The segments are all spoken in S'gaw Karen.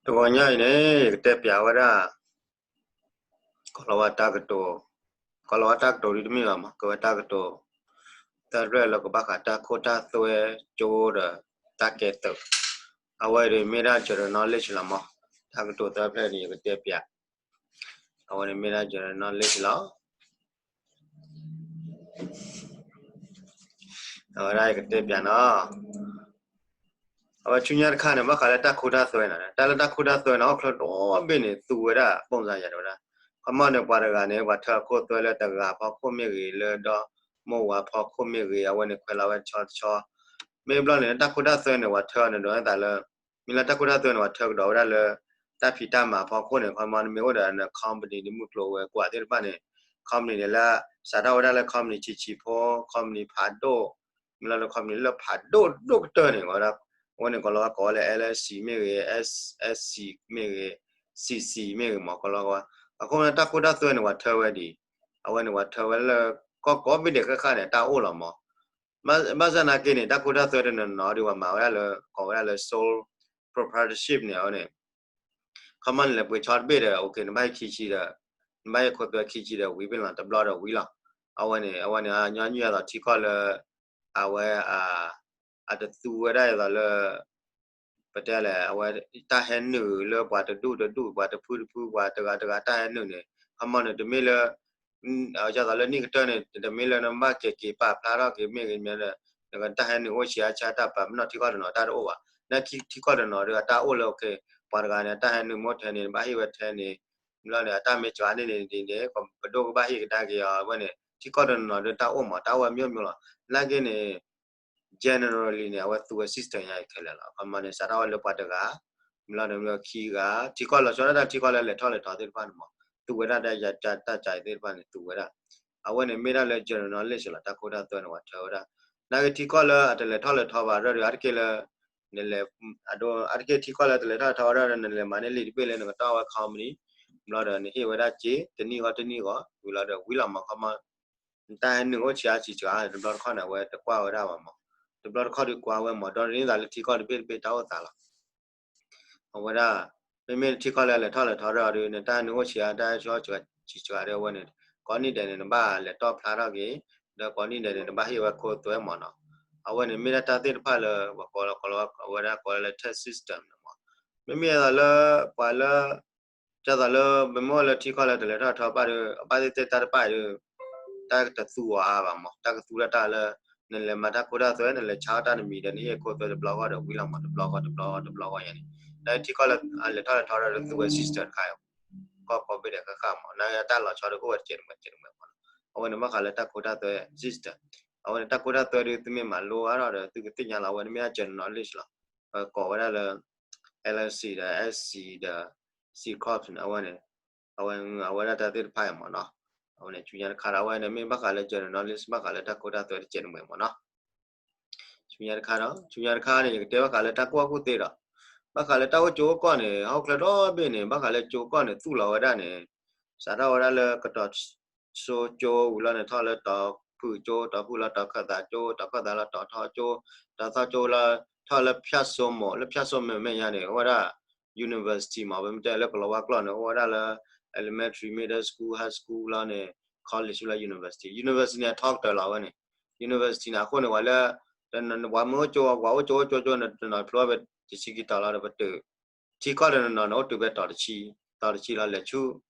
တဂီၤညါအံၤန့ၣ် ယကတဲပျးဝဲဒၣ် ကီၢ်လီၤဝါတၢ်ကတိၤ, ကီၢ်လီၤဝါတၢ်ကတိၤဒ်တမ့ၢ်ဘၣ်မး ကဝဲတၢ်ကတိၤ သၢဖျၢၣ်လၢကဘၣ်ဃးတၢ်ခိတၢ်သွဲကၠိဒီးတၢ်ကဲသုး, အဝဲဒၣ်မ့ၢ်ဒၣ် general knowledge လီၤမး, တၢ်ကတိၤသၢဖျၢၣ်န့ၣ် ယကတဲပျး, အဝဲန့ၣ်မ့ၢ်ဒၣ် general knowledge လီၤ. အဝဲဒၣ်ယကတဲပျးနီၤ အဝဲဆူညါတခါန့ၣ် ဘၣ်ဃးလၢတၢ်ခိတၢ်သွဲနီၤ, တၢ်လၢတၢ်ခိတၢ်သွဲန့ၣ် ဟီၣ်ခိၣ်ချၢဒီဘ့ၣ်န့ၣ် သူဝဲဒၣ် ပုံစံ ယၤတဝဲဒၣ်, ခီမီန့ၣ် ပှၤတဂၤန့ၣ် ပှၤထၢအခိၣ်သွဲလၢတဂၤဖီခိၣ်မ့ၢ်ဂ့ၤ လၢဒီမိၢ်ဝၤဖီခိၣ်မ့ၢ်ဂ့ၤ အဝဲန့ၣ်ခွဲးလီၤဝဲတဆီတဆီ, မ့ၢ်ဘျီန့ၣ် တၢ်ခိတၢ်သွဲန့ၣ် ပှၤထၢအီၤန့ၣ် ဒိးသးလၢ မ့ၢ်လၢတၢ်ခိတၢ်သွဲန့ၣ် ပှၤထၢကဒီးဝဲဒၣ်လၢ တၢ်ဖံးတၢ်မၤဖီခိၣ်န့ၣ် ခီမီနမ့ၢ်အိၣ်ဒီး company ဒ်မုၢ်ကျိၤဝဲၤကွာ်သ့ၣ်တဖၣ်န့ၣ် company န့ၣ်လၢ စးထီၣ်ဝဲဒၣ်လၢ company ဆံးဆံးဖိ company ဖးဒိၣ်, မ့ၢ်လီၤလၢ company လၢဖးဒိၣ်ဒိၣ်ကတၢၢ်န့ၣ် ဝဲဒၣ် အဝဲန့ၣ် ကီၢ်လီၤဝါကိးလၢ LSC မ့ၢ်ဂ့ၤ SSC မ့ၢ်ဂ့ၤ CC မ့ၢ်ဂ့ၤမး ကီၢ်လီၤဝါ, အဃိန့ၣ် တၢ်ခိတၢ်သွဲန့ၣ် ပှၤထၢဝဲဒ်, အဝဲန့ၣ် ပှၤထၢဝဲလၢ ကီၢ်ကိးဘ့ၣ်ဒဲးဃၣ်ဃၣ်န့ၣ် တၢ်အိၣ်လီၤမး, ဘၣ်ဆၣ်သနာ်က့န့ၣ် တၢ်ခိတၢ်သွဲတနီၤနီၤဒီး ပှၤမၤဝဲဒၣ်လၢ ကိးဝဲဒၣ်လၢ sole proprietorship န့ၣ် အဝဲန့ၣ် ခီမီန့ၣ် လဲၤပှ့ၤဆီတဘ့ၣ်ဒီး okay နဘၣ်ဟ့ၣ်ခံဆံဒီး နဘၣ်ဟ့ၣ်ခိသွဲခံဆံဒီး ဝံၤဘ့ၣ်လီၤ တဘျီဒီးဝံၤလီၤ, အဝဲန့ၣ် အဝဲန့ၣ် ညီနုၢ်အသိးထံကီၢ်လၢ အဝဲ အတသူဝဲဒၣ်အသိးလၢ ပတဲလဲၣ် အဝဲ တၢ်ဟဲနုာ်လၢပှၤတဒူၣ်တဒူၣ် ပှၤတဖုတဖု ပှၤတဂၤတဂၤ တၢ်ဟဲနုာ်န့ၣ် ခီမီန့ၣ် တမ့ၢ်လၢ ဒ်သိးလၢနံၣ်ကတၢၢ်န့ၣ် တမ့ၢ်လၢနဘၣ်က့ၤက့ၤပာ်ဖျါထီၣ်က့ၤမ့ၢ်ဂ့ၤမ့ၢ်ဒီး နကတၢ်ဟဲနုာ်အိၣ်ဆံးအါဆါ တၢ်ပာ်ပနီၣ်ထံကီၢ်တနီၤ တၢ်တအိၣ်ဘၣ်, နထံကီၢ်တနီၤဒီး အတၢ်အိၣ်လၢ okay ပှၤတဂၤန့ၣ် အတၢ်ဟဲနုာ်မ့ၢ်အိၣ်ထဲန့ၣ် နဘၣ်ဟ့ၣ်ဝဲထဲန့ၣ် ဘျီန့ၣ် အတၢ်မ့ၢ်စှၤန့ၣ်န့ၣ်ဒ်န့ၣ် ပဒိၣ်ကဘၣ်ဟ့ၣ်ကဒါက့ၤအီၤ အဝဲန့ၣ် ထံကီၢ်တနီၤနီၤဒီး တၢ်အိၣ်မး တၢ်အိၣ်ဝဲမျိုးမျိုးလီၤ, နာ်က့န့ၣ် generally န့ၣ် အဝဲသူဝဲ system ညါအံၤခဲလၢာ်လီၤ, ခီမီန့ၣ် စးထီၣ်ဝဲလၢပှၤတဂၤ မ့ၢ်လီၤန့ၣ် မ့ၢ်ခံဂၤ ထံကီၢ်လီၤဆီဒၣ်တၢ်ထံကီၢ်လၢလဲၤထီၣ်လဲၤထီသ့ၣ်တဖၣ်န့ၣ်မး သူဝဲဒၣ်တၢ်ယၤတၢ်ကၢအံၤသ့ၣ်တဖၣ်န့ၣ် သူဝဲဒၣ်, အဝဲန့ၣ်မ့ၢ်ဒၣ်လၢ general knowledge လီၤ တၢ်ခိတၢ်သွဲန့ၣ် ပှၤထၢဝဲဒၣ်, နာ်က့ထံကီၢ်လၢအတလဲၤထီၣ်လဲၤထီဘၣ်ဒီး အါတက့ၢ်လၢ နလဲၤ အါတက့ၢ်ထံကီၢ်လၢတလဲၤထီၣ်လဲၤထီဘၣ်ဒီး နလဲၤမၤန့ၢ်လံာ်တဘ့ၣ်လၢနကတီၢ်ဝဲ company ဘျီဒီး နဟ့ၣ်ဝဲဒၣ်စ့ တနံၣ်ဂီၢ်တနံၣ်ဂီၢ် ဝံၤလီၤဒီးဝံၤလီၤမး ခီမီ နတၢ်ဟဲနုာ်အိၣ်ဆံးအါဆံးစှၤ တဘျီတခီၣ်န့ၣ် အဝဲတကွၢ်ဝဲဒၣ်ဘၣ်မး, တဘျီတခီၣ်ဒုးကွၢ်ဝဲမး ဒီးန့ၣ်သးလၢထံကီၢ်တဘ့ၣ်တဘ့ၣ်တၢ်အိၣ်သးလီၤ အဝဲဒၣ် မ့မ့ၢ်ထံကီၢ်လၢလဲၤထီၣ်လဲၤထီဒီး နတၢ်ဟဲနုာ်အိၣ်ဆံးအါတၢ်ဟဲဆံးဆှၤဒီး အဝဲန့ၣ် ကိးနံၣ်ဒဲးန့ၣ် နဘၣ်လဲၤတီၢ်ဖျါထီၣ်က့ၤ ဒီးကိးနံၣ်ဒဲးန့ၣ် နဘၣ်ဟ့ၣ်ဝဲခိသွဲမးနီၤ, အဝဲန့ၣ်မ့ၢ်ဒၣ်တၢ်သ့ၣ်တဖၣ်လၢ ပှၤကိးလီၤ ကိးလီၤ အဝဲဒၣ်ကိးလၢ tax system န့ၣ်မး, မ့မ့ၢ်အသိးလၢ ပှၤလၢ ဒ်သိးလၢ ပမ့ၢ်အိၣ်လၢထံကီၢ်လၢတလဲၤထီၣ်ထီဘၣ်ဒီး အဘၣ်သ့ၣ်သ့ၣ်တၢ်တဖၣ်ဒီး တၢ်ကတသူအီၤအါဘၣ်မး တၢ်ကသူဒၣ်တၢ်လၢ နလဲၤမၤတၢ်ခိတၢ်သွဲ နလဲၤဆါအီၣ်တၢ်နမံၤဒီး နဟ့ၣ်ခိသွဲတဘျီဂီၢ်ဒီးဝံၤလီၤမး တဘျီဂီၢ်တဘျီဂီၢ်တဘျီဂီၢ်ယါန့ၣ်, ဒီးထံကီၢ်လၢအလဲၤထီၣ်လဲၤထီဒီးသူဝဲ system တခါအံၤ ကီၢ်ကိးဘ့ၣ်ဒဲးဃၣ်ဃၣ်မး နာ်က့တၢ်လီၤဆီဒီးအိၣ်ဝဲတကဲးတမှဲးတကဲးတမှဲးမးနီၤ, အဝဲန့ၣ်ဘၣ်ဃးလၢတၢ်ခိတၢ်သွဲ system, အဝဲန့ၣ်တၢ်ခိတၢ်သွဲဒုးသုမ့ၢ်မၤလိအါထီၣ်ဒီး သုကသ့ၣ်ညါလီၤ အဝဲန့ၣ်မ့ၢ်ဒၣ် general knowledge လီၤ, ကိးဝဲဒၣ်လၢ LSC ဒီး SC ဒီး C corp န့ၣ် အဝဲန့ၣ် အဝဲ အဝဲဒၣ်တၢ်သ့ၣ်တဖၣ်အံၤမးနီၤ, အဝဲန့ၣ်ဆူညါတခါဒီး အဝဲန့ၣ်မ့ၢ်ဘၣ်ဃးလၢ general knowledge ဘၣ်ဃးလၢတၢ်ခိတၢ်သွဲတကဲးတမှဲးမးနီၤ, ဆူညါတခါဒီး ဆူညါတခါန့ၣ် ယကတဲဘၣ်ဃးလၢတၢ်ကူၣ်ဘၣ်ကူၣ်သ့ဒီး ဘၣ်ဃးလၢတၢ်အိၣ်ကၠိအိၣ်ကီၢ်န့ၣ် ဟီၣ်ခိၣ်ချၢဒီဘ့ၣ်န့ၣ် ဘၣ်ဃးလၢကၠိကီၢ်န့ၣ် သူၣ်လီၤဝဲဒၣ်န့ၣ် စးထီၣ်ဝဲဒၣ်လၢကတီၤစိကၠိဝံၤလီၤန့ၣ် ထီၣ်လၢတီၤဖုၣ်ကၠိ တီၤဖုၣ်လီၤတီၤခၢၣ်သးကၠိ တီၤခၢၣ်သးလီၤတီၤထီကၠိ တီၤထီကၠိလီၤ ထီၣ်လၢဖၠၣ်စိမိၤ လၢဖၠၣ်စိမိၤမဲာ်ညါန့ၣ် အိၣ်ဝဲဒၣ် university မး ပမ့ၢ်တဲလၢကလီၤဝါကျိာ်န့ၣ် အိၣ်ဝဲဒၣ်လၢ elementary, middle school, high school လီၤန့ၣ် college လီၤ university, university န့ၣ် အထီကတၢၢ်လီၤဝဲန့ၣ် university န့ၣ် အဃိန့ၣ် ပှၤလၢ ပှၤမ့ၢ်အိၣ်ကၠိ ပှၤအိၣ်ကၠိအိၣ်ကၠိကၠိန့ၣ် တနီၤဖျိဝဲပတဆံခံတီၤလီၤဒီးပတုာ် ထံကီၢ်တနီၤနီၤန့ၣ် အိၣ်တုၤဖဲတီၤတဆံ, တီၤတဆံလီၤ လဲၤဆူ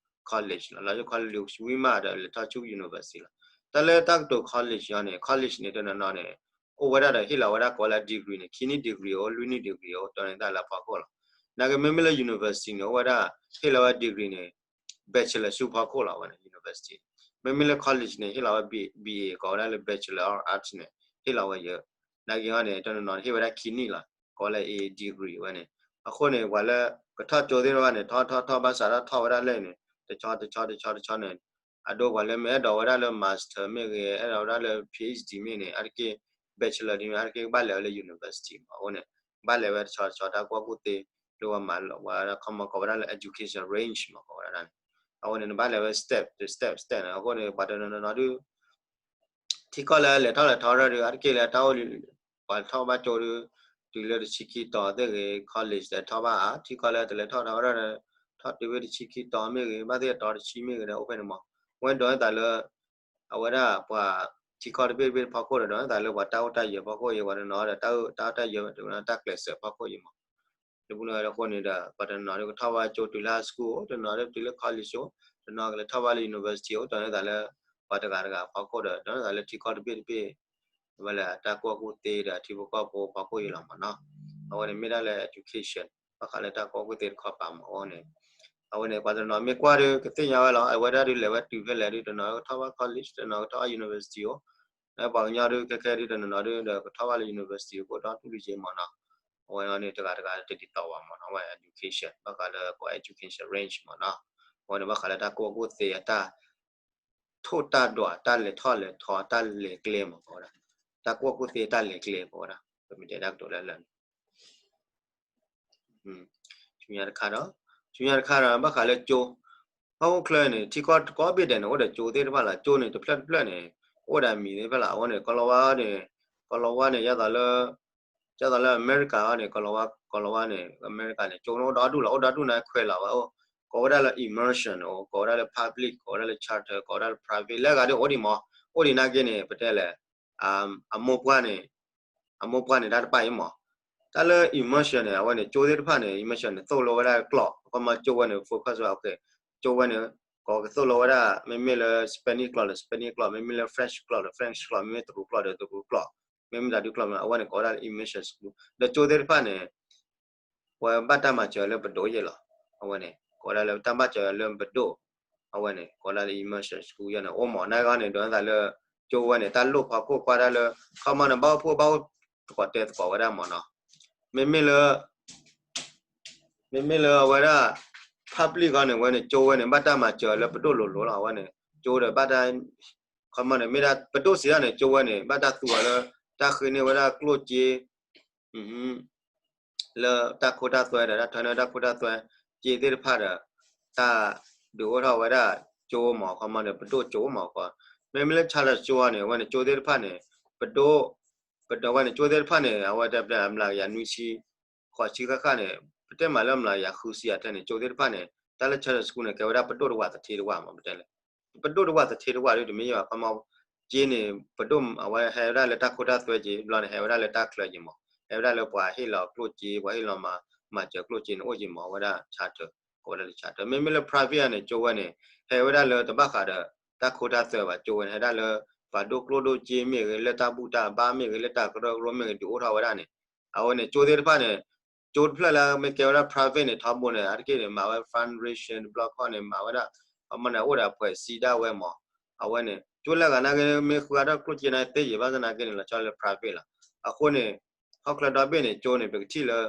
college လီၤ, လီၤဆူ college ဝံၤမးဒီး လဲၤထီၣ်ဆူ university လီၤ. တၢ်လၢတၢ်ကတိၤ college အံၤန့ၣ် college န့ၣ် တနီၤနီၤန့ၣ် အိၣ်ဝဲဒၣ်ဒီးဟ့ၣ်လီၤဝဲဒၣ်ကိးလၢ degree န့ၣ် ခံနံၣ် degree အိၣ် လွံၢ်နံၣ် degree အိၣ် တီၤန့ၣ်တၢ်လၢဖီခိၣ်လီၤ. နာ်က့မ့မ့ၢ်လၢ university န့ၣ် အိၣ်ဝဲဒၣ် ဟ့ၣ်လီၤဝဲ degree န့ၣ် bachelor ဆူဖီခိၣ်လီၤ ဝဲန့ၣ် university မ့မ့ၢ်လၢ college န့ၣ် ဟ့ၣ်လီၤဝဲ B, BA ကိးဝဲဒၣ်လၢ Bachelor of Arts န့ၣ် ဟ့ၣ်လီၤဝဲယဲ, နာ်က့အံၤန့ၣ် တနီၤနီၤန့ၣ် ဟ့ၣ်ဝဲဒၣ်ခံနံၣ်လီၤ ကိးလၢ A degree ဝဲန့ၣ်, အဃိန့ၣ် ပှၤလၢ ကထီၣ်ကၠိသ့ၣ်တဖၣ်န့ၣ် ထီၣ်ထီၣ်ထီၣ်ဘၣ်စးထီၣ်ထီၣ်ဝဲဒၣ်လၢန့ၣ် တဆီတဆီတဆီတဆီန့ၣ်, အဒိပှၤလၢမ့ၢ်အဲၣ်ဒိးဝဲဒၣ်လၢ master မ့ၢ်ဂ့ၤ အဲၣ်ဒိးဝဲဒၣ်လၢ PhD မ့ၢ်န့ၣ် အါတက့ၢ် bachelor ဒ်မ့ၢ် အါတက့ၢ်ကဘၣ်လဲၤဝဲလၢ university မး အဃိန့ၣ် ဘၣ်လဲၤဝဲတဆီတဆီတၢ်ကူၣ်ဘၣ်ကူၣ်သ့ လၢပှၤမၤလီၤဝဲဒၣ် ခီမီကိးဝဲဒၣ်လၢ education range မး ကိးဝဲဒၣ်န့ၣ်, အဃိန့ၣ် နဘၣ်လဲၤဝဲ step တ step step န့ၣ် အဃိန့ၣ် ပှၤတနီၤနီၤဒုး ထံကီၢ်လၢလဲၤထီၣ်လဲၤထီဒီး အါတက့ၢ်လၢတၢ်အိၣ်လံ ပှၤထီၣ်ဘၣ်ကၠိဒီး တုၤလၢတဆံခံတီၤသ့ၣ်ဂ့ၤ college ဒီးထီၣ်ဘၣ်ဧါ, ထံကီၢ်လၢတလဲၤထီၣ်တၢ်ဝဲဒၣ်ဒီး ထီၣ်တုၤဝဲတဆံခံတီၤမ့ၢ်ဂ့ၤ ဘၣ်သ့ၣ်အတီၤတဆံမ့ၢ်ဂ့ၤဒီး အိၣ်ဖဲန့ၣ်မး, ဝဲဒိးန့ၢ်သးလၢ အဝဲဒၣ်ပှၤထံကီၢ်တဘ့ၣ်တဘ့ၣ်ဖီခိၣ်ဒီး ဒိးန့ၢ်သးလၢပှၤတၢ်အိၣ်တၢ်ယၢၤဖီခိၣ်အံၤ ပှၤတနီၤဒီးတၢ်အိၣ်တၢ်ယၢၤ တၢ်ကျဲးစၢးဖီခိၣ်အံၤမး, လၢပူၤန့ၣ်အဃိန့ၣ်ဒီး ပှၤတနီၤဒုးကထီၣ်ဘၣ်ကၠိတုၤလၢ high school အိၣ်, တနီၤဒုးတုၤလၢ college အိၣ်, တနီၤကလဲၤထီၣ်ဘၣ်လၢ university အိၣ်, ဒိးန့ၢ်သးလၢ ပှၤတဂၤတဂၤဖီခိၣ်ဒီး ဒိးန့ၢ်သးလၢထံကီၢ်တဘ့ၣ်တဘ့ၣ် ဝဲလၢတၢ်ကူၣ်ဘၣ်ကူၣ်သ့ဒီးထံဖိကီၢ်ဖိဖီခိၣ်အံၤလီၤမးနီၤ, အဝဲန့ၣ်မ့ၢ်ဒၣ်လၢ education ဘၣ်ဃးလၢတၢ်ကူၣ်ဘၣ်ကူၣ်သ့တခီပၤမးအဃိန့ၣ်, အဝဲန့ၣ် ပှၤတနီၤမ့ၢ်ကွၢ်ဒီးကသ့ၣ်ညါဝဲလီၤ, အဝဲဒၣ်ဒုးလဲၤဝဲတုၤဖဲလဲၣ်ဒုး တနီၤကထီၣ်ဘၣ် college, တနီၤကထီၣ်ဘၣ် university အိၣ်, ပှၤကညီဒုးခဲခဲဒုးတနီၤနီၤဒုးဒီးကထီၣ်ဘၣ်လၢ university အိၣ်ဒီဒူၣ်ဒုးက့မးနီၤ, အဝဲန့ၣ်တဂၤတဂၤတဒ်သိးဘၣ်မးနီၤ, အဝဲ education ဘၣ်ဃးလၢကိး education range မးနီၤ, အဝဲန့ၣ်ဘၣ်ဃးလၢတၢ်ကူၣ်ဘၣ်ကူၣ်သ့အတၢ် ထိၣ်တၢ်ဒွး တၢ်လဲၤထီၣ်လဲၤထီ တၢ်လဲၤကျဲမး ကိးဝဲဒၣ်, တၢ်ကူၣ်ဘၣ်ကူၣ်သ့တၢ်လဲၤကျဲ ကိးဝဲဒၣ်, ပမ့ၢ်တဲတၢ်ကတိၤလၢလၢ်န့ၣ် ဆူညါတခါဒီး, ဆူညါတခါဒီး ဘၣ်ဃးလၢကၠိ, ဟီၣ်ခိၣ်ချၢန့ၣ် ထံကီၢ်ကိးဘ့ၣ်ဒဲးန့ၣ် အိၣ်ဒီးကၠိသ့ၣ်တဖၣ်လီၤ, ကၠိန့ၣ်တဖျၢၣ်တဖျၢၣ်န့ၣ် အိၣ်ဒီးအမံၤသ့ၣ်တဖၣ်လီၤ, အဝဲန့ၣ် ကီၤလၤဝါန့ၣ်, ကီၤလၤဝါန့ၣ် ဒ်သိးလၢ ဒ်သိးလၢအမဲရကၤန့ၣ် ကီၤလၤဝါ, ကီၤလၤဝါန့ၣ် အမဲရကၤန့ၣ် ကၠိန့ၣ်အိၣ်ဒီဒူၣ်လီၤ, အိၣ်ဒီဒူၣ်န့ၣ်ခွဲးလီၤဝဲ, ကိးဝဲဒၣ်လၢ immersion အိၣ်, ကိးဝဲဒၣ်လၢ public, ကိးဝဲဒၣ်လၢ charter, ကိးဝဲဒၣ်လၢ private, လၢအဂၤဒ်အိၣ်ဒံးမး, အိၣ်ဒံးနာ်က့န့ၣ် ပတဲလဲၣ် အမိၢ်ပှၢ်န့ၣ်, အမိၢ်ပှၢ်န့ၣ်တၢ်တဖၣ်အံၤမး, တၢ်လၢ immersion န့ၣ် အဝဲန့ၣ် ကၠိသ့ၣ်တဖၣ်န့ၣ် immersion န့ၣ် သိၣ်လိဝဲဒၣ်ကျိာ်, ခီမီကၠိဝဲန့ၣ် focus ဝဲ, ကၠိဝဲန့ၣ် ကသိၣ်လိဝဲဒၣ် မ့မ့ၢ်လၢ Spanish ကျိာ်န့ၣ် Spanish ကျိာ်, မ့မ့ၢ်လၢ French ကျိာ်န့ၣ် French ကျိာ်, မ့မ့ၢ်တရူးကျိာ်ဒီးတရူးကျိာ်, မ့မ့ၢ်တၢ်ဒုးကျိာ်မ့ၢ် အဝဲန့ၣ် ကိးဝဲဒၣ်လၢ immersion school, ဒီးကၠိသ့ၣ်တဖၣ်န့ၣ် ပှၤဘၣ်တၢ်မၤစၢၤလၢပဒိၣ်ယဲၢ်လီၤ, အဝဲန့ၣ် ကိးဝဲဒၣ်လၢတၢ်ဘၣ်စၢၤလၢပဒိၣ်, အဝဲန့ၣ် ကိးဝဲဒၣ်လၢ immersion school ယဲၢ်န့ၣ် အိၣ်မး, နာ်ဂ့ၤန့ၣ် ဒိးန့ၢ်သးလၢ ကၠိဝဲန့ၣ် တၢ်လိၣ်ဖီခိၣ်ကွၢ်ဒၣ်လၢ ခီမီန့ၣ် ဘၣ်အိၣ်ဖှိၣ်ဘၣ်အိၣ်သကိးတဲသကိးဝဲဒၣ်မးနီၤ, မ့မ့ၢ်လၢ မ့မ့ၢ်လၢအဝဲဒၣ် public ဂီၢ်န့ၣ် ဝဲန့ၣ် ကၠိဝဲန့ၣ် ဘၣ်တၢ်မၤစၢၤလၢပဒိၣ်လိၤလိၤလီၤ, အဝဲန့ၣ် ကၠိဒီးဘၣ်တၢ် ခီမီန့ၣ် မ့ၢ်ဒၣ်ပဒိၣ်စံးဒၣ်န့ၣ် ကၠိဝဲန့ၣ် ဘၣ်တၢ်သူအီၤလၢ တၢ်ဃ့န့ၢ်ဝဲဒၣ်ကျိၣ်စ့ လၢတၢ်ခိတၢ်သွဲဒီး တၢ်ထၢန့ၢ်တၢ်ခိတၢ်သွဲ စ့သ့ၣ်တဖၣ်ဒီး တၢ်ဒုးအိၣ်ထီၣ်ဝဲဒၣ်ကၠိမး ခီမီန့ၣ် ပဒိၣ်ကၠိမးကီး, မ့မ့ၢ်လၢ charter ကၠိန့ၣ် အဝဲန့ၣ် ကၠိသ့ၣ်တဖၣ်န့ၣ် ပဒိၣ် ပဒိၣ်ဝဲန့ၣ် ကၠိသ့ၣ်တဖၣ်န့ၣ် အဝဲတဲပျဲအမျးကယၤနွံဆံ ဃိးဆံဃၣ်ဃၣ်န့ၣ် ပတဲမးလၢအမျးကယၤဃုဆံအထဲန့ၣ် ကၠိသ့ၣ်တဖၣ်န့ၣ် တၢ်လၢ charter school န့ၣ် ကဲဝဲဒၣ်ပဒိၣ်တဝးသထ့တဝးမး ပတဲလဲၣ် ပဒိၣ်တဝးသထ့တဝးဒီးတမ့ၢ်ယဘၣ် ခီမီ က့န့ၣ် ပဒိၣ်အဝဲဟဲဝဲဒၣ်လၢတၢ်ခိတၢ်သွဲက့ ဘျီန့ၣ် ဟဲဝဲဒၣ်လၢတၢ်ချၢက့မး ဟဲဝဲဒၣ်လၢပှၤဟ့ၣ်လီၤကျိၣ်စ့ ပှၤဟ့ၣ်လီၤမၤ မၤစၢၤကျိၣ်စ့န့ၣ် အိၣ်က့မး အဝဲဒၣ် charter ကိးဝဲဒၣ်လၢ charter မ့မ့ၢ်လၢ private န့ၣ် ကၠိဝဲန့ၣ် ဟဲဝဲဒၣ်လၢတဘၣ်ဃးဒီး တၢ်ခိတၢ်သွဲဘၣ် ကၠိဝဲန့ၣ် ဟဲဒၣ်လၢ ပှၤဒိၣ်ကျိၣ်ဒိၣ်စ့မ့ၢ်ဂ့ၤ လၢတၢ်ဘူၣ်တၢ်ဘါမ့ၢ်ဂ့ၤ လၢတၢ်ကရၢကရိမ့ၢ်ဂ့ၤ ဒုးအိၣ်ထီၣ်ဝဲဒၣ်န့ၣ် အဝဲန့ၣ် ကၠိသ့ၣ်တဖၣ်န့ၣ် ကၠိတဖျၢၣ်လၢမ့ၢ်ကဲဝဲဒၣ် private န့ၣ် ထီဘိန့ၣ် အါတက့ၢ်န့ၣ် မၤဝဲ fundraising တဘျီခီန့ၣ် မၤဝဲဒၣ် ခီမီန့ၣ် အိၣ်ဒီးအဖွဲ့အစည်းဒၣ်ဝဲမး အဝဲန့ၣ် ကၠိလၢအဂၤနာ်က့ မ့ၢ်ဃုအါထီၣ်ကျိၣ်စ့နာ်က့သ့ယံာ်ဘၣ်ဆၣ်နာ်က့န့ၣ် လီၤဆီလၢ private လီၤ အဃိန့ၣ် ဟီၣ်ချၢဒီဘ့ၣ်န့ၣ် ကၠိန့ၣ် ပကထံၣ်လၢ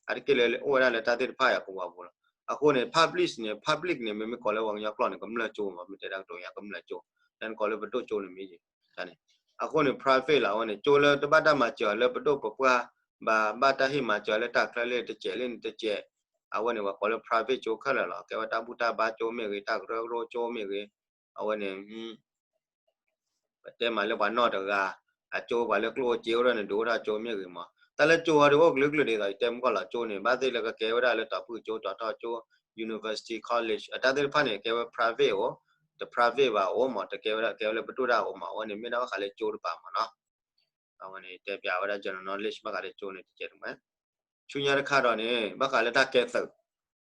အါတက့ၢ်လၢအိၣ်ဝဲဒၣ်လၢတၢ်သ့ၣ်တဖၣ်အံၤအကဝီၤပူၤလီၤ အဃိန့ၣ် public န့ၣ် public န့ၣ် မ့မ့ၢ်ကိးလၢပှၤကညီကျိာ်န့ၣ် ကမျၢၢ်ကၠိမး မ့ၢ်တဲဒၣ်ကတိၤညါကမျၢၢ်ကၠိ တၢ်န့ၣ်ကိးလၢပဒိၣ်ကၠိန့ၣ်မ့ၢ်ယံာ် တၢ်န့ၣ် အဃိန့ၣ် private လီၤ အဝဲန့ၣ် ကၠိလၢတဘၣ်တၢ်မၤစၢၤလၢပဒိၣ်ပပှၢ် ဘၣ် ဘၣ်တၢ်ဟ့ၣ်မၤစၢၤလၢတၢ်ချၢလၢတစဲးလၢန့ၣ်တစဲး အဝဲန့ၣ် ပှၤကိးလၢ private ကၠိခဲလၢာ်လီၤ ကဲဝဲတၢ်ဘူၣ်တၢ်ဘါကၠိမ့ၢ်ဂ့ၤ တၢ်ကရၢကရိကၠိမ့ၢ်ဂ့ၤ အဝဲန့ၣ် ပတဲမးလၢပှၤနီၢ်တဂၤ အကၠိပှၤလၢကျိၣ်အိၣ်စ့အိၣ်ဒီးန့ၣ် ဒုးအိၣ်ထီၣ်ကၠိမ့ၢ်ဂ့ၤမး တၢ်လၢကၠိအီၤဒီးအိၣ်ကလုာ်ကလုာ်ဒ်သိးယတဲမုၢ်ကီၢ်လီၤ ကၠိန့ၣ် ဘၣ်သ့ၣ်လၢကကဲဝဲဒၣ်လၢတီၤဖုၣ်ကၠိ တီၤထီကၠိ university college အတၢ်သ့ၣ်တဖၣ်န့ၣ် ကဲဝဲ private အိၣ် တ private ဘၣ်အိၣ်မး တကဲဝဲဒၣ်ကဲဝဲလၢပဒိၣ်တၢ်အိၣ်မး အဝဲန့ၣ်မ့ၢ်ဒၣ်ဘၣ်ဃးလၢကၠိတပၤမးနီၤ အဝဲန့ၣ်တဲပျးဝဲဒၣ် general knowledge ဘၣ်ဃးလၢကၠိန့ၣ်တကဲးတမဲ ဆူညါတခါဒီးန့ၣ် ဘၣ်ဃးလၢတၢ်ကဲသုး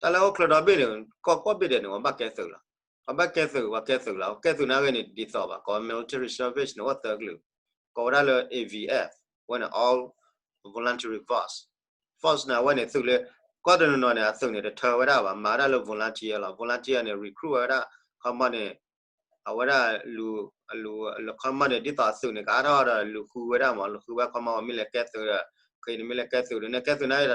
တၢ်လၢဟီၣ်ချၢဒီဘ့ၣ်န့ၣ် ကီၢ်ကိးဘ့ၣ်ဒဲးန့ၣ် ပှၤဘၣ်ကဲသုးလီၤ ပှၤဘၣ်ကဲသုး ပှၤကဲသုးလီၤ ကဲသုးနာ်ဂ့ၤန့ၣ် ဒ်သိးဘၣ် ကိး military service န့ၣ် အိၣ်သၢကလုာ် ကိးဝဲဒၣ်လၢ A V F ဝဲန့ၣ် all voluntary force force န့ၣ် အဝဲန့ၣ်သုးလၢ ကီၢ်တနီၤနီၤန့ၣ် အသုးန့ၣ် တထၢဝဲဒၣ်ဘၣ် မၤဝဲဒၣ်လၢ volunteer လီၤ volunteer န့ၣ် recruit ဝဲဒၣ် ခီမီန့ၣ် အဝဲဒၣ် လူၤ လူၤ ခီမီန့ၣ် ဒ်သိးအသုးန့ၣ် ကအါထီၣ်ဒီး လူၤဃုဝဲဒၣ်မး လူၤဃုဝဲ ခီမီ ပှၤမ့ၢ်လဲၤကဲသုးဒီး ခဲအံၤန့ၣ်မ့ၢ်လဲၤကဲသုးဒီး နကဲသုးန့ၣ်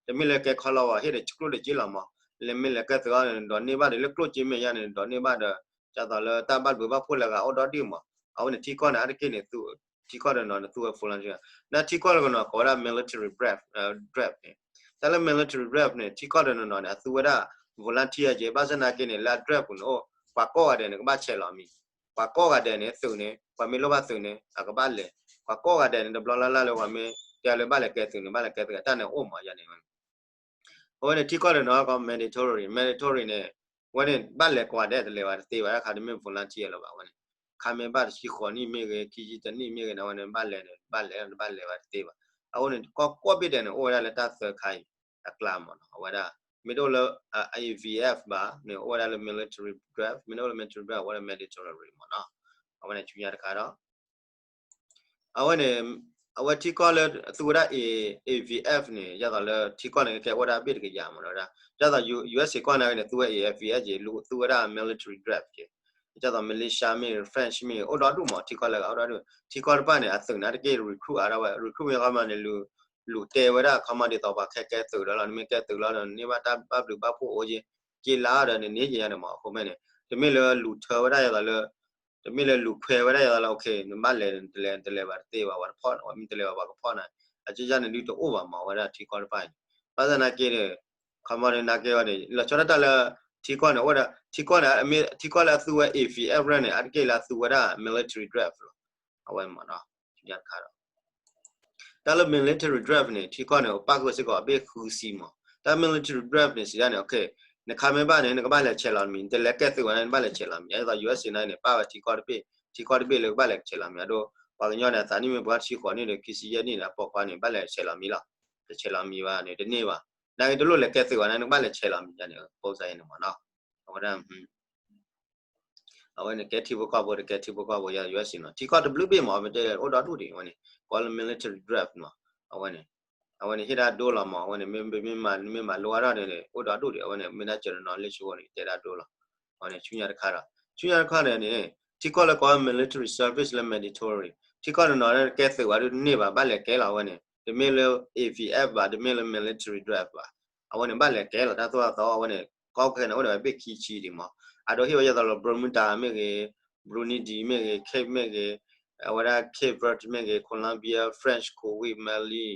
တမ့ၢ်လၢကဲခီလီၤဘၣ် ဟ့ၣ်ဒီးကျိၣ်ဒီးစ့လီၤမး လဲၤမ့ၢ်လဲၤကဲသုးအီၤန့ၣ် ဒိးန့ၢ်ဘၣ်ဒီး လၢကျိၣ်စ့မ့ၢ်ယါန့ၣ် ဒိးန့ၢ်ဘၣ်ဒီး ဒ်သိးလၢတၢ်ဘၣ်ဘျုးဘၣ်ဖှိၣ်လၢဂၤအိၣ်ဒီဒူၣ်မး အဝဲန့ၣ်ထံကီၢ်န့ၣ် အါတက့ၢ်န့ၣ် ထံကီၢ်တနီၤန့ၣ် သူဝဲ volunteer နာ်ထံကီၢ်တနီၤ ကိးဝဲဒၣ် military branch န့ၣ် တၢ်လၢ military branch န့ၣ် ထံကီၢ်တနီၤနီၤန့ၣ် အသူဝဲဒၣ် volunteer က့ ဘၣ်ဆၣ်နာ်က့န့ၣ် လၢအ branch ပူၤန့ၣ်အိၣ် ပှၤကိးဂၤဒဲးန့ၣ် ကဘၣ်ဆဲးလီၤမံၤ ပှၤကိးဂၤဒဲးန့ၣ် သုးန့ၣ် ပှၤမ့ၢ်လိၣ်ဘၣ်သုးန့ၣ် အကဘၣ်လဲၤ ပှၤကိးဂၤဒဲးန့ၣ် တဘျီလၢ်လၢ်လၢပှၤမ့ၢ် တဲလၢဘၣ်လဲၤကဲသုးန့ၣ် ဘၣ်လဲၤကဲသုး တၢ်န့ၣ်အိၣ်မးယၤန့ၣ် အဝဲန့ၣ် ထံကီၢ်တနီၤကီး mandatory, mandatory န့ၣ် အဝဲန့ၣ် ဘၣ်လဲၤကွၢ်ဒဲးတလဲၤဘၣ်တသ့ဘၣ် တၢ်ခါတမ့ၢ် volunteer လၢၤဘၣ် အဝဲန့ၣ် ခါမ့ၢ်ဘၣ်တဆံဃိးနံၣ်မ့ၢ်ဂ့ၤ ခံဆံတနံၣ်မ့ၢ်ဂ့ၤန့ၣ် အဝဲန့ၣ် ဘၣ်လဲၤန့ၣ် ဘၣ်လဲၤ တဘၣ်လဲၤဘၣ်တသ့ဘၣ်. အဃိန့ၣ် ကီၢ်ကိးဘ့ၣ်ဒဲးန့ၣ် အိၣ်ဝဲဒၣ်လၢတၢ်သၢခါအံၤ အကျါမးနီၤ အဝဲဒၣ် မ့ၢ်တအိၣ်လၢ A V F ဘၣ်န့ၣ် အိၣ်ဝဲဒၣ်လၢ military draft, မ့ၢ်တအိၣ်လၢ military draft အိၣ်ဝဲဒၣ် mandatory မးနီၤ အဝဲန့ၣ်ဆူညါတခါဒီး အဝဲန့ၣ် အဝဲထံကီၢ်လၢသူဝဲဒၣ် A- A V F န့ၣ် ဒ်သိးလၢထံကီၢ်န့ၣ် ကဲအိၣ်ဝဲဒၣ်ဘ့ၣ်တကယၤမးနီၤ ဒ်သိး U- U S A ကီၢ်န့ၣ်န့ၣ် သူဝဲ A F V F က့ၤ လူသူဝဲဒၣ် military draft က့ၤ ဒ်သိး militia မ့ၢ် French မ့ၢ် အိၣ်ဒီဒူၣ်မး ထံကီၢ်လၢအအိၣ်ဒီဒူၣ် ထံကီၢ်တဖၣ်န့ၣ် အသုးန့ၣ် တက့ၢ် recruit အါဒၣ်ဝဲ recruit မ့ၢ်ခီမးန့ၣ် လူၤ လူၤတဲဝဲဒၣ်ခီမးဒ်သိးပှၤခဲကဲသုးလီၤလီၤ နမ့ၢ်ကဲသုးလီၤဒီး နန့ၢ်ဘၣ်တၢ်ဘၣ်ဘျုးဘၣ်ဖှိၣ်အိၣ်က့ၤ က့ၤလါဒီးနန့ၢ်က့ၤယါန့ၣ်မး အဃိမ့ၢ်န့ၣ် တမ့ၢ်လၢလူၤထၢဝဲဒၣ်ယသးလၢ တမ့ၢ်လၢလူၤခွဲးဝဲဒၣ်ယသးလၢ okay နဘၣ်လဲၤ နတလဲၤ နတလဲၤဘၣ်တသ့ဘၣ် ပှၤတဖီၣ် မ့ၢ်တလဲၤဘၣ်ပှၤကဖီၣ်နၤ အကၢ်ကၢ်န့ၣ်ဒုးတအိၣ်ဘၣ်မး အဝဲဒၣ်ထံကီၢ်တဖၣ်အံၤန့ၣ် ဘၣ်ဆၣ်သနာ်က့န့ၣ် ခီမးန့ၣ် နာ်က့ဝဲန့ၣ် လီၤဆီဒၣ်တၢ်လၢ ထံကီၢ်န့ၣ် အိၣ်ဝဲဒၣ် ထံကီၢ်န့ၣ် မ့ၢ်ထံကီၢ်လၢအသူဝဲ A V F ရၢၢ်န့ၣ် အတက့ၢ်လၢအသူဝဲဒၣ် military draft လီၤ အဝဲမးနီၤ တခါဒီး တၢ်လၢ military draft န့ၣ် ထံကီၢ်န့ၣ် ပၣ်ဃုာ်စ့ၢ်ကီးအဘ့ၣ်ဃုဆံမး တၢ် military draft န့ၣ် စံးဒၣ်န့ၣ် okay နခါမ့ၢ်ဘၣ်န့ၣ် နကဘၣ်လဲၤဆဲးလီၤမံၤ နတလဲၤကဲသုးဘၣ်န့ၣ် နဘၣ်လဲၤဆဲးလီၤမံၤ ဒ်သိး U S A န့ၣ် ပၣ်ဝဲထံကီၢ်တဘ့ၣ် ထံကီၢ်တဘ့ၣ်လၢကဘၣ်လဲၤဆဲးလီၤမံၤ အဒိ ပှၤကညီန့ၣ် အသးနံၣ်မ့ၢ်ပှဲၤထံဃိးနံၣ်ဒီး ခံဆံယဲၢ်နံၣ်ဒီး အပိာ်ခွါန့ၣ် ဘၣ်လဲၤဆဲးလီၤမံၤလီၤ တဆဲးလီၤမံၤဘၣ်န့ၣ် တန့ၢ်ဘၣ် နာ်က့တလိၣ်လဲၤကဲသုးဘၣ်န့ၣ် နကဘၣ်လဲၤဆဲးလီၤမံၤယါန့ၣ် ပိစါယဲန့ၣ်မးနီၤ အဝဲဒၣ် အဝဲန့ၣ် ကဲထံဖိကီၢ်ဖိ တကဲထံဖိကီၢ်ဖိ ယ U S A နီၤ ထံကီၢ်တဘျုးဘ့ၣ်မး မ့ၢ်တဲအိၣ်ဒီဒူၣ်ဒံး အဝဲန့ၣ် ကိးလၢ military draft နီၤ အဝဲန့ၣ် အဝဲန့ၣ် ဟ့ၣ်ဒၣ်ဒိလီၤမး အဝဲန့ၣ် မ့မ့ၢ်မၤလိအါထီၣ်န့ၣ် အိၣ်ဒီဒူၣ်ဒံး အဝဲန့ၣ် မ့ၢ်ဒၣ် general knowledge န့ၣ် တဲဒၣ်ဒိလီၤ အဝဲန့ၣ် ဆူညါတခါဒီး ဆူညါတခါန့ၣ်န့ၣ် ထံကီၢ်လၢကိး military service လၢ mandatory ထံကီၢ်တနီၤန့ၣ် ကဲသုးဝဲဒၣ်တန့ၢ်ဘၣ် ဘၣ်လဲၤကဲလီၤ အဝဲန့ၣ် တမ့ၢ်လၢ A V F ဘၣ် တမ့ၢ်လၢ military draft ဘၣ် အဝဲန့ၣ် ဘၣ်လဲၤကဲလီၤ တၢ်သိၣ်တၢ်သီ အဝဲန့ၣ် ကီၢ်ခဲန့ၣ် အိၣ်ဒီးဝဲဘ့ၣ်ခံဆံဒံးမး အဒိ ဟ့ၣ်ဝဲဒ်သိးလၢ Bermuda မ့ၢ်ဂ့ၤ Brunei မ့ၢ်ဂ့ၤ Cape မ့ၢ်ဂ့ၤ အဝဲဒၣ် Cape Verde မ့ၢ်ဂ့ၤ Colombia, France, Kuwait, Mali,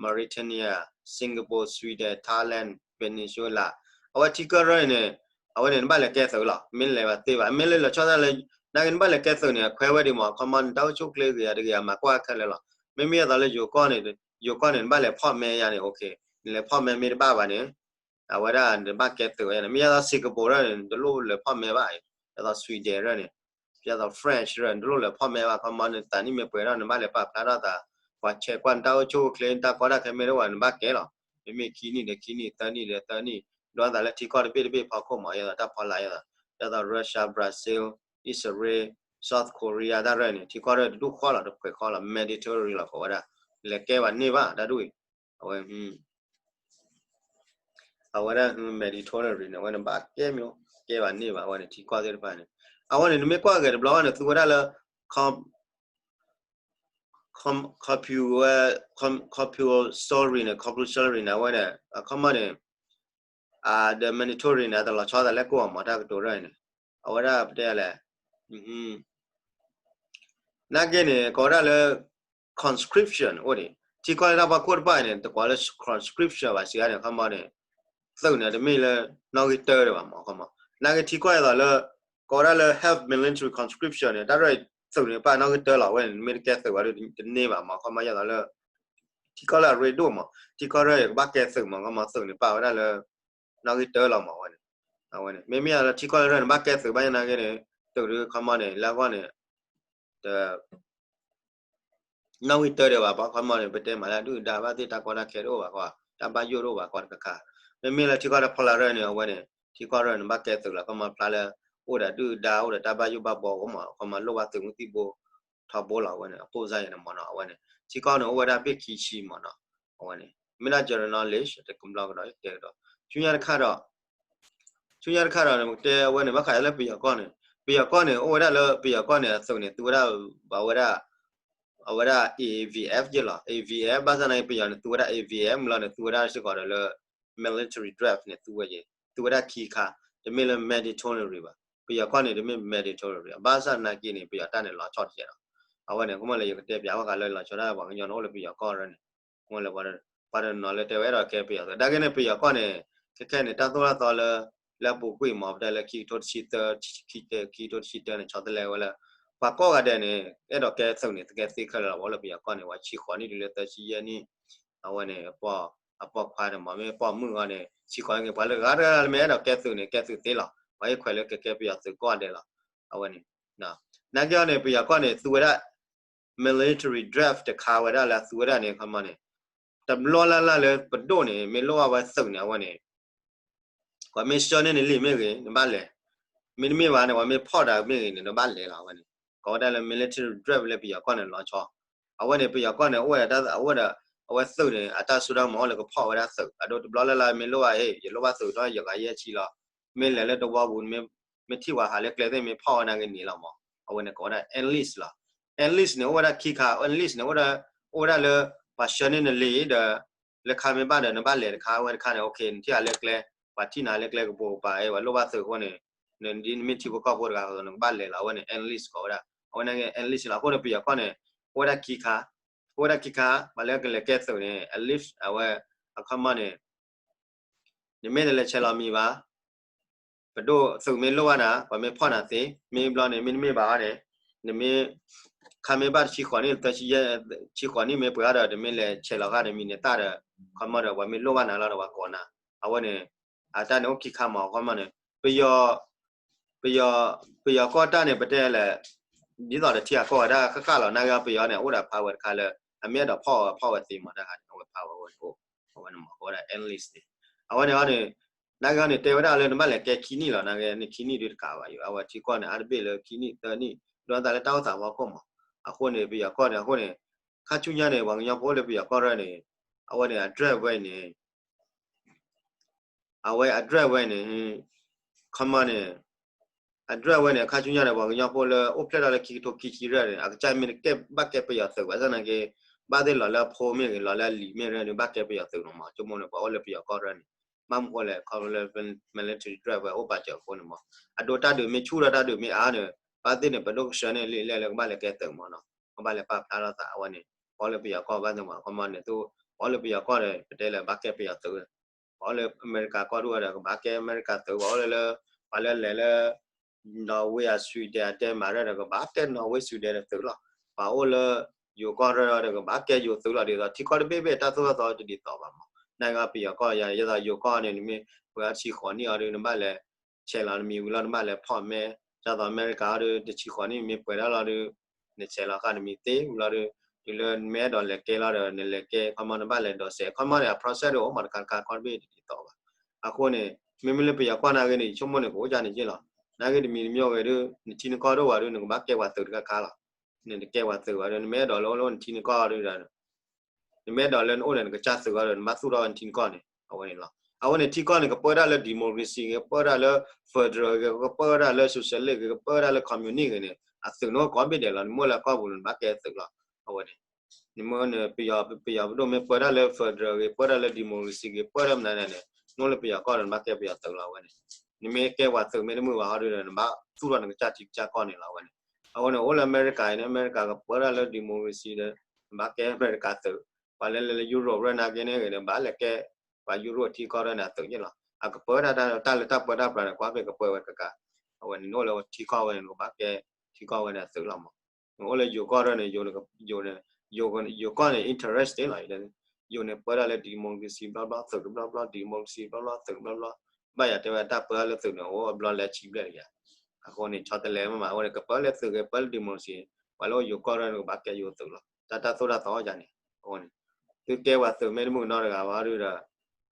Mauritania, Singapore, Sweden, Thailand, Venezuela အဝဲထံကီၢ်ရၢၢ်န့ၣ် အဝဲန့ၣ် နဘၣ်လဲၤကဲသုးလီၤ မ့ၢ်လဲၤဘၣ်သ့ဘၣ် မ့ၢ်လၢလီၤဆီဒၣ်လၢ နာ်က့နဘၣ်လဲၤကဲသုးန့ၣ် အခွဲးဝဲဒံးမး ခီမီ နတၢ်အိၣ်ဆူၣ်အိၣ်ချ့ဂ့ၤ အတဂ့ၤ အမၤကွၢ်ခဲလၢာ်လီၤ မ့မ့ၢ်ဒ်သိးလၢ ယိၤကီၢ်န့ၣ် ယိၤကီၢ်န့ၣ် နဘၣ်လဲၤဖီၣ်မဲယါန့ၣ် okay နလဲၤဖီၣ်မဲမ့ၢ်တဘၣ်ဘၣ်န့ၣ် အဝဲဒၣ်နဘၣ်ကဲသုးဝဲန့ၣ် မ့ၢ်ဒ်သိး Singapore ရၢၢ်န့ၣ် နတလိၣ်လဲၤဖီၣ်မဲဘၣ် ဒ်သိး Sweden ရၢၢ်န့ၣ် ဒ်သိး French ရၢၢ် နတလိၣ်လဲၤဖီၣ်မဲဘၣ် ခီမီ နသးနံၣ်မ့ၢ်ပှဲၤထီၣ် နဘၣ်လဲၤပာ်ဖျါထီၣ်သး ပှၤဆဲးကွၢ်နတၢ်အိၣ်ဆူၣ်အိၣ်ချ့ နတၢ်ကီတၢ်ခဲမ့ၢ်တအိၣ်ဘၣ် နဘၣ်ကဲလီၤ မ့မ့ၢ်ခံနံၣ်ဒီးခံနံၣ် သၢနံၣ်ဒီးသၢနံၣ် ဒ်သိးလၢထံကီၢ်တဘ့ၣ်တဘ့ၣ်ဖီခိၣ်မး ဒ်သိးတၢ်ဖီလာ်ဒ်သိး ဒ်သိး Russia, Brazil, Israel, South Korea တၢ်ရၢၢ်န့ၣ် ထံကီၢ်ရၢၢ်တဒူၣ်ဃီလီၤ တဖှဲးဃီလီၤ Mediterranean လီၤ ကိးဝဲဒၣ် လဲၤကဲဘၣ်န့ၢ်ဘၣ် တၢ်ဒ်အံၤ အဝဲ အဝဲဒၣ် Mediterranean န့ၣ် အဝဲန့ၣ်ဘၣ်ကဲမ့ၢ် ကဲဘၣ်န့ၢ်ဘၣ် အဝဲန့ၣ် ထံကီၢ်သ့ၣ်တဖၣ်န့ၣ် အဝဲန့ၣ် နမ့ၢ်ကွၢ်ဂဲၤတဘျီဘၣ်န့ၣ် သူဝဲဒၣ်လၢ compul- compulsory န့ၣ် compulsory န့ၣ် အဝဲန့ၣ် အခီမီန့ၣ် the mandatory န့ၣ် အတလီၤဆီသးလဲၣ်ကိၢ်အမး တၢ်ကတိၤရၢၢ်န့ၣ် အဝဲဒၣ်ပတဲလဲၣ် နာ်က့န့ၣ် ကိးဝဲဒၣ်လၢ conscription အိၣ်ဒံး ထံကီၢ်လၢတၢ်ဖီခိၣ်တဖၣ်န့ၣ် တကိးလၢ conscription ဘၣ် စံးဒ်န့ၣ် ခီမီန့ၣ် သုးန့ၣ် တမ့ၢ်လၢ နီၣ်ဂံၢ်တၢဒီးဘၣ်မး ခီမီ နာ်က့ထံကီၢ်ဒ်သိးလၢ ကိးဝဲဒၣ်လၢ half military conscription န့ၣ် တၢ်ရဲၣ်သုးန့ၣ် ပာ်နီၣ်ဂံၢ်တၢလီၤ အဝဲန့ၣ် မ့ၢ်တကဲသုးဝဲဒၣ်တန့ၢ်ဘၣ်မး ခီမီ ဒ်သိးလၢ ထံကီၢ်လၢအရ့ဒိၣ်မး ထံကီၢ်ရဲၣ်ကဘၣ်ကဲသုးမး ခီမီ သုးန့ၣ် ပာ်ဝဲဒၣ်လၢ နီၣ်ဂံၢ်တၢလီၤမး အဝဲန့ၣ် အဝဲန့ၣ် မ့မ့ၢ်လၢထံကီၢ်လၢရဲၣ်န့ၣ် ဘၣ်ကဲသုးဘၣ်ယနာ်က့န့ၣ် သုးဒုး ခီမီန့ၣ် လၢအဂီၢ်န့ၣ် တ နီၣ်ဂံၢ်တၢဒီးဘၣ် ပှၤခီမီန့ၣ် ပတဲမးလၢအဒုၣ်အဒါဘၣ်သ့ၣ် တၢ်ကီတၢ်ခဲတအိၣ်ဘၣ်ကွၢ် တၢ်ဘၣ်ယိၣ်တအိၣ်ဘၣ်ကွၢ်တခါခါ မ့မ့ၢ်လၢထံကီၢ်တၢ်ဖီလာ်ရၢၢ်န့ၣ် အဝဲန့ၣ် ထံကီၢ်ရၢၢ်န့ၣ် ဘၣ်ကဲသုးလီၤ ခီမီဖျါလၢ အိၣ်ဒီးဒုၣ်ဒါအိၣ်ဒီးတၢ်ဘၣ်ယိၣ်ဘၣ်ဘှီအိၣ်မး ခီမီလိၣ်ဘၣ်သုးမုၢ်သံၣ်ဘိ ထီဘိလီၤ အဝဲန့ၣ် အပိၢ်စါယဲန့ၣ်မးနီၤ အဝဲန့ၣ် ထံကီၢ်န့ၣ် အိၣ်ဝဲဒၣ်ဘ့ၣ်ခံဆံမးနီၤ အဝဲန့ၣ် မ့ၢ်ဒၣ် general knowledge တကဘျီကဒီး ယတဲကဒီး ဆူညါတခါဒီး ဆူညါတခါဒီး တဲဝဲန့ၣ် ဘၣ်ဃးလၢပယီၤကီၢ်န့ၣ် ပယီၤကီၢ်န့ၣ် အိၣ်ဝဲဒၣ်လၢပယီၤကီၢ်န့ၣ် အသုးန့ၣ် သူဝဲဒၣ် ဘၣ်ဝဲဒၣ် အဝဲဒၣ် A V F ယဲလီၤ A V F ဘၣ်ဆၣ်သနာ်က့ ပယီၤန့ၣ် သူဝဲဒၣ် A V F မ့ၢ်လီၤန့ၣ် သူဝဲဒၣ်စ့ၢ်ကီးဒီးလၢ military draft န့ၣ် သူဝဲယဲ သူဝဲဒၣ်ခံခါ တမ့ၢ်လၢ mandatory ဘၣ် ပယီၤကီၢ်န့ၣ် တမ့ၢ် mandatory ဘၣ်ဆၣ်သနာ်က့န့ၣ် ပယီၤတၢ်န့ၣ် လီၤဆီတကဲးဒီး အဝဲန့ၣ် ကမ့ၢ်လၢယကတဲပၠးဝဲဃးလၢလီၤဆီဒၣ်ပှၤကညီန့ၣ် အိၣ်လၢပယီၤကီၢ်ရၢၢ်န့ၣ် ကမ့ၢ်လၢ ပှၤတနီၤလၢတဲဝဲအဲၣ်ဒိးကဲပယီၤသုး ဒၣ်က့န့ၣ် ပယီၤကီၢ်န့ၣ် ခဲခဲန့ၣ် တၢ်သိၣ်တၢ်သီလၢ လၢအပူၤကွံာ်မး ပတဲလၢခံကထိတဆံသၢ ခံကထိတဆံတၢန့ၣ် ဆီတလဲဝဲလၢ ပှၤကိးဂၤဒဲးန့ၣ် အဲၣ်ဒိးကဲသုးန့ၣ် ကဲသ့ခဲလၢာ်လီၤ. ပှၤအိၣ်လၢပယီၤကီၢ်န့ၣ် ပှၤဆံဃိးနံၣ်တုၤလၢသၢဆံယဲၢ်နံၣ်, အဝဲန့ၣ် အပိာ်ခွါန့ၣ် မ့ၢ်ပိာ်မုၣ်ဂီၢ်န့ၣ် ဆံဃိးနံၣ် ပှၤလၢဂၤတဂၤလၢမ့ၢ်အဲၣ်ဒိးကဲသုးန့ၣ် ကဲသုးသ့လီၤ. ပှၤဟ့ၣ်ခွဲးလၢကကဲပယီၤသုးကိးဂၤဒဲးလီၤ. အဝဲန့ၣ် နာ်က့အီၤန့ၣ် ပယီၤကီၢ်န့ၣ် သူဝဲဒၣ် military draft တခါဝဲဒၣ်လၢအသူဝဲဒၣ်န့ၣ် ခီမီန့ၣ် တဘျီလၢ်လၢ်လၢပဒိၣ်န့ၣ် မ့ၢ်လိၣ်ဘၣ်ဝဲသုးန့ၣ် အဝဲန့ၣ် ပှၤမ့ၢ်ဆှၢန့ၢ်နလံာ်မ့ၢ်ဂ့ၤ နဘၣ်လဲၤ, မ့တမ့ၢ်ဘၣ်န့ၣ် ပှၤမ့ၢ်ဖီၣ်တၢ်မ့ၢ်ဂ့ၤန့ၣ် နဘၣ်လဲၤလီၤ အဝဲန့ၣ်. ကိးဝဲဒၣ်လၢ military draft လၢပယီၤကီၢ်န့ၣ်လီၤဆီ, အဝဲန့ၣ် ပယီၤကီၢ်န့ၣ် အိၣ်ဝဲဒၣ် အဝဲဒၣ် အဝဲသုးန့ၣ် အတၢ်စိတၢ်ကမီၤအိၣ်လၢကဖီၣ်ဝဲဒၣ်သုး အဒိတဘျီလၢ်လၢ်မ့ၢ်လိၣ်ဘၣ်အံၤ ယလိၣ်ဘၣ်သုးဒီးယဂၤယဲၢ်ဆံလီၤ. မ့ၢ်လဲၤလၢတဝီပူၤ မ့ၢ်ထံၣ်ဝဲဟးလၢကျဲသ့ၣ်မ့ၢ်ဖီၣ်ဝဲနာ်က့န့ၣ်လီၤမး, အဝဲန့ၣ်ကိးဝဲဒၣ် enlist လီၤ. Enlist န့ၣ် အိၣ်ဝဲဒၣ်ခံခါ, enlist န့ၣ် အိၣ်ဝဲဒၣ်လၢ ပှၤဆှၢန့ၢ်နလံာ်ဒီး လၢခါမ့ၢ်ဘၣ်ဒီး နဘၣ်လဲၤတခါ အဝဲတခါန့ၣ် နထံၣ်ဟးလၢကျဲ ပှၤထံၣ်နၤလၢကျဲကပိာ်ကပၤ အဲ ပှၤလိၣ်ဘၣ်သုးအဃိန့ၣ် နမ့ၢ်ထံဖိကီၢ်ဖိတဂၤအသိး နကဘၣ်လဲၤလီၤ. အဝဲန့ၣ် enlist ကိးဝဲဒၣ်, အဝဲန့ၣ် enlist လီၤ. အဃိန့ၣ် ပယီၤကီၢ်န့ၣ် အိၣ်ဝဲဒၣ်ခံခါ, အိၣ်ဝဲဒၣ်ခံခါ ပှၤလၢကလဲၤကဲသုးန့ၣ် enlist အဝဲ အခီမီန့ၣ် နမ့ၢ်တလဲၤဆဲးလီၤမံၤဘၣ်, ပဒိၣ်သုးမ့ၢ်လိၣ်ဘၣ်နၤ ပှၤမ့ၢ်ဖီၣ်နၤသ့, မ့ၢ်ဘျီန့ၣ် မ့တမ့ၢ်ဘၣ်အီၤန့ၣ် နမ့ၢ် ခါမ့ၢ်ဘၣ်တဆံဃိးနံၣ် တဆံဃိးနံၣ်မ့ၢ်ပှဲၤအီၤဒီး နမ့ၢ်လဲၤဆဲးလီၤဃာ်နမံၤနသၣ်ဒီး ခီမီဒီး ပှၤမ့ၢ်လိၣ်ဘၣ်နၤလီၤဒီး ပှၤကိးနၤ, အဝဲန့ၣ် အတၢ်န့ၣ်အိၣ်ခံခါမး အခီမီန့ၣ် ပယီၤ ပယီၤကီၢ်တၢ်န့ၣ် ပတဲလဲၣ် ဒ်သိးဒီးထံဂၤကီၢ်ဂၤတၢ်ဃၣ်ဃၣ်လီၤ. နာ်က့ပယီၤန့ၣ် အိၣ်ဒီး power တခါလၢ အမ့ၢ်အဲၣ်ဒိးဖီၣ်ဝဲ ဖီၣ်ဝဲသ့မး တၢ်ဃးန့ၣ် အဝဲ power ဝဲအိၣ်, အဝဲန့ၣ်မး ကိးဝဲဒၣ် enlist န့ၣ်, အဝဲန့ၣ်အီၤန့ၣ် နာ်က့အီၤန့ၣ် တဲဝဲဒၣ်လၢနဘၣ်လဲၤကဲခံနံၣ်လီၤ. နာ်က့န့ၣ် ခံနံၣ်ဒုးတကးဘၣ်ယိၤ အဝဲထံကီၢ်န့ၣ် အါတဘ့ၣ်လၢခံနံၣ်သၢနံၣ် ဒိးသးလၢတၢ်အိၣ်သးဖီခိၣ်မး. အဃိန့ၣ် ပယီၤကီၢ်န့ၣ် အဃိန့ၣ် ခါဆူညါန့ၣ် ပှၤကညီဖိလၢပယီၤကီၢ်ရၢၢ်န့ၣ် အဝဲန့ၣ် address ဝဲန့ၣ် အဝဲ address ဝဲန့ၣ် ခီမီန့ၣ် address ဝဲန့ၣ် ခါဆူညါန့ၣ် ပှၤကညီဖိလၢအိၣ်ဖျဲၣ်ထီၣ်လၢခံကထိခံဆံရၢၢ်န့ၣ် အကစၢ်မ့ၢ်တကဲဘၣ်ကဲပယီၤသုးဘၣ်ဆၣ်နာ်က့ ဘၣ်သ့ၣ်လီၤလၢအဖိမ့ၢ်ဂ့ၤ လီၤလၢအလံၤမ့ၢ်ရၢၢ်န့ၣ် ဘၣ်ကဲပယီၤသုးလီၤမး. ဆိကမိၣ်န့ၣ် ပှၤအိၣ်လၢပယီၤကီၢ်ရၢၢ်န့ၣ် ဘၣ်မနုၤဃိလဲၣ် ခီဖျိလၢ military address ဝဲအိၣ်ပာ်စၢၤအဃိန့ၣ်မး အဒိတၢ်ဒုးမ့ၢ်ဆူၣ်ဒီးတၢ်ဒုးမ့ၢ်အါန့ၣ် ဘၣ်သ့ၣ်န့ၣ် ပဒိၣ်ကဆှၢန့ၢ်လံာ်လဲၢ်လၢကဘၣ်လဲၤကဲသုးမးနီၤ ကဘၣ်လဲၤပာ်ဖျါထီၣ်သးအဝဲန့ၣ် ပှၤအိၣ်လၢပယီၤကီၢ်ဘၣ်သ့ၣ်မး ခီမီန့ၣ် ပှၤအိၣ်လၢပယီၤကီၢ်ဒီး ပတဲလၢဘၣ်ကဲပယီၤသုး ပှၤအိၣ်လၢအမဲရကၤကီၢ်ဒိၣ်ဒီး ကဘၣ်ကဲအမဲရကၤသုး ပှၤအိၣ်လၢလၢ ပှၤလၢလဲၤလၢ Norway အ Sweden အ Denmark ဒီး ကဘၣ်ကဲ Norway Sweden ဒီးသုးလီၤ. ပှၤအိၣ်လၢယိၤကီၢ်ရၢၢ်ဒီး ကဘၣ်ကဲယိၤသုးလီၤ. ဒ်သိးထံကီၢ်တဘ့ၣ်ဘ့ၣ်တၢ်သိၣ်တၢ်သီတဒ်သိးဘၣ်မး နာ်က့ပယီၤကီၢ်ယၤ ဒ်သိးယိၤကီၢ်န့ၣ် နမ့ၢ်ပှဲၤအီၤတဆံဃိးနံၣ်အီၤဒီး နဘၣ်လဲၤ ဆဲးလီၤနမံၤဝံၤလီၤ နဘၣ်လဲၤဖီၣ်မဲ ဒ်သိးအမဲရကၤအီၤဒီး တဆံဃိးနံၣ်မ့ၢ်ပှဲၤဒၣ်လီၤဒီး နဆဲးလီၤဃာ်နမံၤသ့ဝံၤလီၤဒီး တုၤလၢနမ့ၢ်အဲၣ်ဒိးလဲၤကဲလီၤဒီး နလဲၤကဲ ခီမီနဘၣ်လဲၤဒိးစဲး ခီမီန့ၣ် အ process ဒီးအိၣ်မးတခါတခါ ခီတဘ့ၣ်တဒ်သိးဘၣ်. အဃိန့ၣ် မ့မ့ၢ်လၢပယီၤကီၢ်နာ်က့န့ၣ် ယဆိကမိၣ်န့ၣ် ကအိၣ်ဒ်န့ၣ်က့လီၤ. နာ်က့တမံၤတမံၤဂ့ၤဒီး နထံနကီၢ်ဒိၣ်ဝဲဒီး နကဘၣ်ကဲပှၤသုးတခါခါလီၤ. နတကဲပှၤသုးဘၣ်ဒီး နမ့ၢ်အဲၣ်ဒိးလၢအိၣ်လၢနထံနကီၢ်ဒီး နမ့ၢ်အဲၣ်ဒိးလၢနအိၣ်ဒီးနကစၢ်သုးဘၣ်ဒီး နဘၣ်သူၣ်ထီၣ်နထံနကီၢ်န့ၣ် အဝဲန့ၣ်လီၤ. အဝဲန့ၣ်ထံကီၢ်န့ၣ် ကပၢဒၣ်လၢ democracy ဂ့ၤ ကပၢဒၣ်လၢ federal ဂ့ၤ ကပၢဒၣ်လၢ socialist ဂ့ၤ ကပၢဒၣ်လၢ communist ဂ့ၤန့ၣ် အသုးန့ၣ်အိၣ်ကိးဘ့ၣ်ဒဲးလီၤ. နမ့ၢ်အိၣ်လၢကီၢ်ပူၤန့ၣ် နဘၣ်ကဲသုးလီၤ. အဝဲန့ၣ် နမ့ၢ်န့ၣ် ပယီၤ ပယီၤပဒိၣ်မ့ၢ်ပၢဒၣ်လၢ federal ဂ့ၤ ပၢဒၣ်လၢ democracy ဂ့ၤ ပၢဒၣ်မနုၤန့ၣ် နအိၣ်လၢပယီၤကီၢ်ဒီး နဘၣ်ကဲပယီၤသုးလီၤ အဝဲန့ၣ်. နမ့ၢ်ကဲပှၤသုးမ့ၢ်တမုာ်ဘၣ်ဟီဒုဒီး နဘၣ်သူၣ်ထီၣ်နကစၢ်ထံကစၢ်ကီၢ်န့ၣ်လီၤ အဝဲန့ၣ်. အဃိန့ၣ် အိၣ်လၢအမဲရကၤအံၤန့ၣ် အမဲရကၤကပၢဒၣ်လၢ democracy ဒီး နဘၣ်ကဲအမဲရကၤသုး, ပှၤလၢလဲၤလၢ Europe ရၢၢ်နာ်က့န့ၣ်ဂ့ၤန့ၣ် ဘၣ်လဲၤကဲ ပှၤ Europe ထံကီၢ်ရၢၢ်န့ၣ်အသုးန့ၣ်လီၤ. အကပၢဒၣ်တၢ်လၢတၢ်ပၢတၢ်ပြးန့ၣ် ကွၢ်ဖဲကပၢဝဲကကး, အဝဲန့ၣ် နအိၣ်လၢထံကီၢ်ဝဲန့ၣ် နကဘၣ်ကဲထံကီၢ်ဝဲန့ၣ်အသုးလီၤမး. နအိၣ်လၢယိၤကီၢ်ရၢၢ်န့ၣ် ယိၤန့ၣ် ယိၤကီၢ်န့ၣ် interest န့ၣ်လီၤ. ယိၤန့ၣ်ပၢဒၣ်လၢ democracy ဘျီဘျီ သုးတဘျီဘျီ democracy ဘျီဘျီ သုးတဘျီဘျီ, ဘၣ်ယၤတဲဝဲတၢ်ပၢလၢသုးန့ၣ် အိၣ်အဘျီလၢဆံဘျဲၣ်လၢယၤ. အဃိန့ၣ် ဆီတလဲမးမး အဝဲန့ၣ် ကပၢလၢသုးဂ့ၤ ပၢလၢ democracy, ပှၤလၢအိၣ်ယိၤကီၢ်ရၢၢ်န့ၣ် ကဘၣ်ကဲယိၤသုးလီၤ. တၢ်တၢ်သိၣ်တၢ်သီယၤန့ၣ် အဃိန့ၣ် သုကဲပှၤသုးမ့ၢ်တမုာ်နီတဂၤဘၣ်ဒုဒီး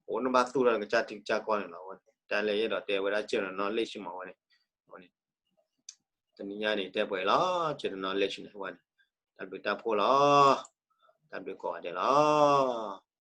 အိၣ်နဘၣ်သူၣ်ထီၣ်နကစၢ်ထံကစၢ်ကီၢ်န့ၣ်လီၤ. အဝဲန့ၣ် တၢ်လၢယအဲၣ်ဒိးတဲဝဲဒၣ် general knowledge မး အဝဲန့ၣ် အဝဲန့ၣ် တနံၤညါန့ၣ် တဲပှဲၤလီၤ general knowledge န့ၣ် အဝဲန့ၣ် တၢ်ဘျုးတၢ်ဖှိၣ်လီၤ. တၢ်ဘျုးကိးဂၤဒဲးလီၤ.